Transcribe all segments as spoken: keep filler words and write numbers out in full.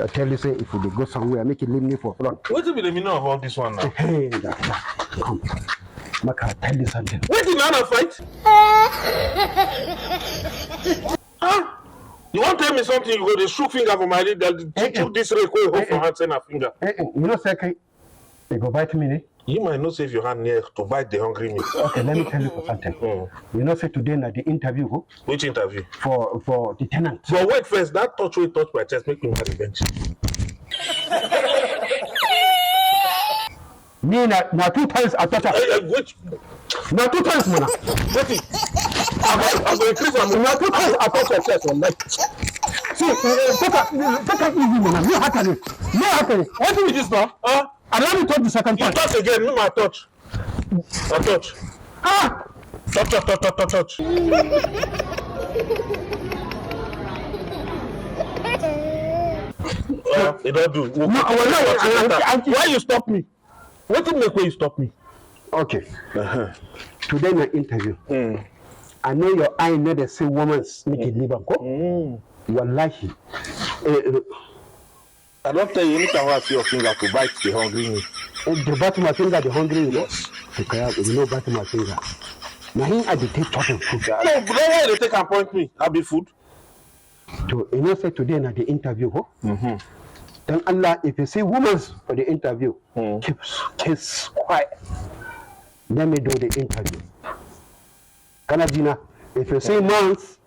I tell you say if we dey go somewhere, make you leave me for front. Wetin be the meaning of all this one now? Hey, doctor, come. Make I tell you something. Wetin na na fight? Ah, you wan tell me something? You go dey shook finger for my lip, that Eh, eh. Chook this rake wey you hold Eh, for eh. hand, say na finger. Eh, eh, you know say e go bite me, eh? You might know say if your hand near to bite the hungry meat. Okay, let me tell you something. Mm. You know say today na the interview, oh, Which interview? For for the tenant. But wait first, that touch wey touch my chest make me mad revenge. Me na na two times I touch am. Eh, eh, which? Na two times, mana. Wetin? I go I go increase am. Na two times I touch your chest, wallahi. See, eh, eh, take am take am easy, mana. No hard am. No hard am. Wetin be this now? Huh? Allow me touch the second You time. Touch again, no ma touch. I touch. Ah! Touch, touch, touch, touch, touch, touch. Well, e don do. We'll No, continue well, no, the matter I- later. I- I- Why you stop me? Wetin make wey you stop me? Okay. Uh-huh. Today na interview. Mm. I know your eye no dey see woman's make you leave am, ko? Mm. Wallahi. Eh, eh, I don tell you, anytime wey I see your finger to bite the hungry me. If they bite my finger, the hungry me. Yes. They cry out, you know, bite my finger. Na him I dey take chop him food. No, but why you dey take am point me? I be food. To you know say today na the interview, ho? Mm-hmm. Then Allah, if you see women for the interview, Mm. keep keep quiet. Let me do the interview. Kana jina, if you see mans,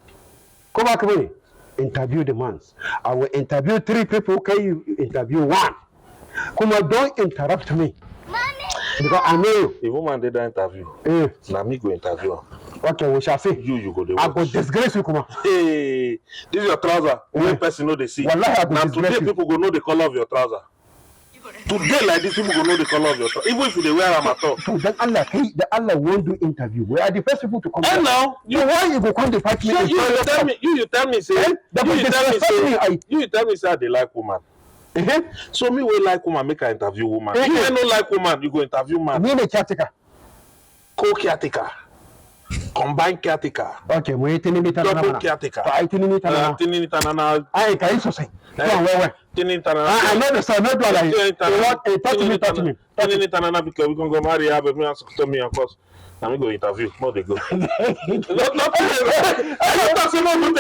come back me. Interview the mans. I will interview three people. Can you interview one? Kuma don't interrupt me. Because I know you. If woman dey that interview, Eh, na me go interview am. Okay, we shall see. You, you go dey I go watch. Disgrace you, Kuma. Hey, this is your trouser. Eh. Wey person no dey see. Wallahi, I go Na disgrace today you. People go know the color of your trouser. Today like this, people go know the color of your trouser. Even if you dey wear am at all. So then Allah, hey, the Allah won't do interview. We are the first people to come. And now, you So why you go come dey fight me? So you, you tell me, you, you tell me say, Eh? That you, you tell me say, me, I you, you tell me say I dey like woman. Uh-huh. So me wey like woman, make I interview woman. Uh-huh. You wey no like woman, you go interview man. Me the caretaker. Co-caretaker. Combined caretaker. Okay, mo yi tinimi tanana. Double caretaker. To ai tinimi tanana. Uh, tinimi tanana. Ai ka yi sosai. Eh, to wewe. Tinimi tanana. I, I know the song, no do like. Tinimi tanana. What? Eh, touch me, touch me. Tinimi tanana because we gonna go marry her, but me ask to me, of course. Na me go interview. No, they go. Not, not. I don't talk so much.